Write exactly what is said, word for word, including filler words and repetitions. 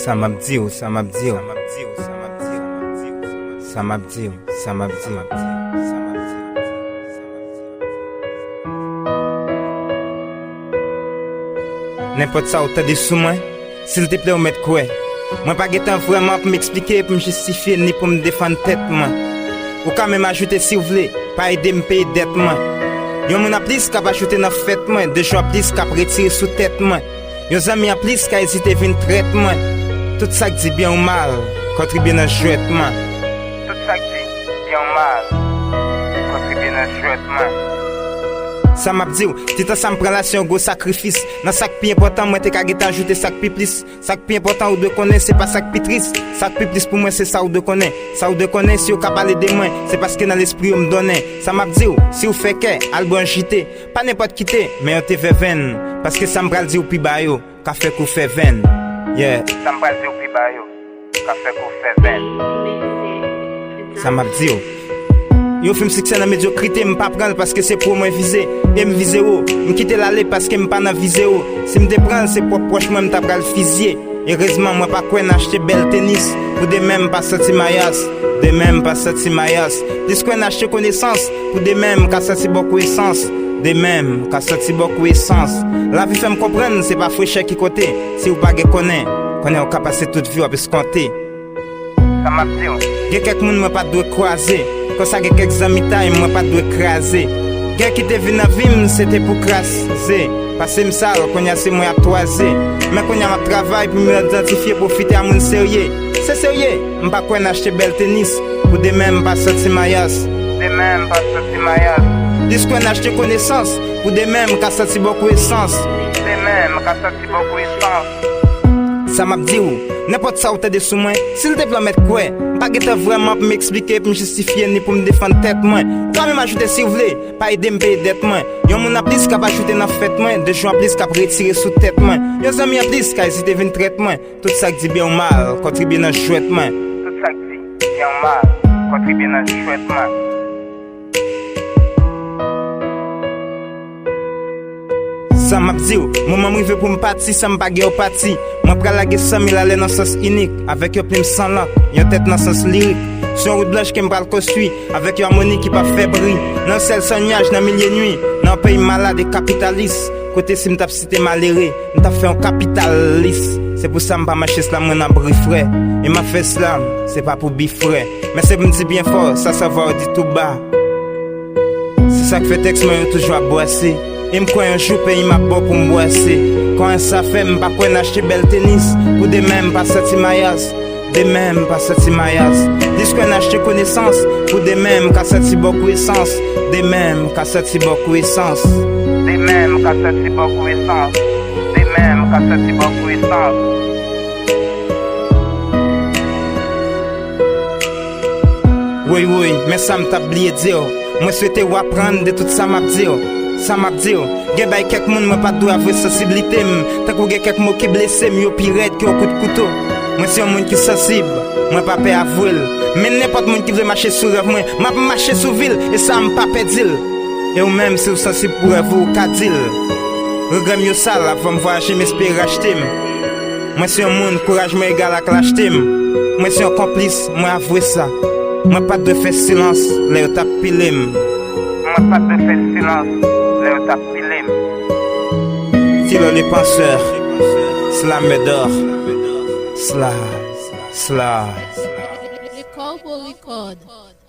Sa m ap di w, sa m ap di w, sa m ap di w, sa m ap di w, sa m ap di w, sa m ap di w. Nenpòt sa w tande sou mwen, silteplè w mèt kwè. Mwen pa gen tan vrèman pou m eksplike, pou m jistifye, ni pou m defann tèt mwen. Ou ka menm ajoute si w vle, pa ede m peye dèt mwen. Yon moun anplis k ap ajoute nan fèt mwen, de jou anplis k ap retire sou tèt mwen. Yon zanmi anplis ka ezite vin trèt mwen. Tout sa k di byen ou mal, kontribye nan jwèt mwen. Tout sa k di byen ou mal, kontribye nan jwèt mwen. Sa m ap di w, ti tan sa m pran la se yon gwo sakrifis. Nan sa k pi enpòtan, mwen te ka gentan ajoute sa k pi plis. Sa k pi enpòtan ou dwe konnen, se pa sa k pi tris. Sa k pi plis pou mwen, se sa ou dwe konnen. Sa ou dwe konnen, si yo ka pale de mwen, se paske nan lespri yo m donnen. Sa m ap di w, si w fè kè, al bwè yon jite. Pa nenpòt kite, men yon te vèvenn. Paske sa m pral di w pi ba yo ka fè kou fèvenn. Yeah. Sa m pral di w pi ba yo ka fè kou fèvenn. Sa m ap di w. Yo fè m siksè nan medyokrite, m pa pran l paske se pwo mwen vize. E m vize wo, m kite l ale paske m pa nan vize wo. Si m te pran l, se pwòp pwòch mwen m ta pral fizye. Erezman, mwen pa kwè nan achte bèl tenis pou demen m pa santi mayas. Demen m pa santi mayas. Plis kwè nan achte konesans pou demen m ka santi bòkou esans. Demen m ka santi bòkou esans. Lavi fè m konprann se pa frechè ki konte. Si w pa gen konnen, konnen w ka pase tout vi w ap eskonte. Sa m ap di w. Gen kèk moun mwen pa t dwe kwaze. Konsa gen kèk zanmitay mwen pa t dwe kraze. Gen ki te vin nan vi m, se te pou kraze. Pase m sal, kounye a se mwen ap twaze. Men kounye a m ap travay pou m idantifye, pwofite a moun serye. Se serye, m pa kwè nan achte bèl tenis. Pou demen m pa santi mayas. Demen m pa santi mayas. Plis kwè nan achte konesans. Pou demen m ka santi bòkou esans. Demen m ka santi bòkou esans. Sa m ap di w, nenpòt sa w tande sou mwen, silteplè w mèt kwè. M pa gen tan vrèman pou m eksplike, pou m jistifye, ni pou m defann tèt mwen. Ou ka menm ajoute si w vle, pa ede m peye dèt mwen. Yon moun anplis k ap ajoute nan fèt mwen, de jou anplis k ap retire sou tèt mwen. Yon zanmi anplis ka ezite vin trèt mwen. Tout sa k di byen ou mal, kontribye nan jwèt mwen. Tout sa k di byen ou mal, kontribye nan jwèt mwen. Sa m ap di w, moman m rive pou m pati san m pa gen yon pati. Mwen pral lage san mil alè nan sans inik, avèk yon plim san lank, yon tèt nan sans lirik. Se yon wout blanch ke m pral konstwi, avèk yon amoni ki p ap fè bri. Nan yon sèl san nyaj, nan milye nwi, nan yon peyi malad e kapitalis, kote si m t ap site malere, m t ap fè yon kapitalis. Se pou sa m pa mache slam mwen nan bri frè. E m ap fè slam, se pa pou bi frè. Men se pou m di byen fò, sa sa va w di tou ba. Se sa k fè tèks mwen yo toujou ap bwase. E m kwè yon jou peyi m ap bon pou m bwase. Kòman sa fè m pa kwè nan achte bèl tenis? Pou demen m pa santi mayas. Demen m pa santi mayas. Plis kwè nan achte konesans. Pou demen m ka santi bòkou esans. Demen m ka santi bòkou esans. Demen m ka santi bòkou esans. Demen m ka santi bòkou esans. Woy, woy, men sa m t ap bliye di w. Mwen swete w aprann de tout sa m ap di w. Sa m ap di w, gen bay kèk moun mwen pa t dwe avwe sansiblite m. Tankou gen kèk mo ki blese m, yo pi rèd ke yon kout kouto. Mwen se yon moun ki sansib, mwen pa pè avwe l. Men nenpòt moun ki vle mache sou rèv mwen, m ap mache sou vi l, e sa m pa pè di l. E ou menm, si w sansib pou rèv ou, ou ka di l. Regrè m yo sal, avan m vwayaje, m espere rachte m. Mwen se yon moun, kouraj mwen egal ak lachte m. Mwen se yon konplis, mwen avwe sa. Mwen pa t dwe fè silans lè yo t ap pile m. Mwen pa t dwe fè silans lè yo t ap pile m. Philo le penseur, slameur d'or, sla, sla. Record, record.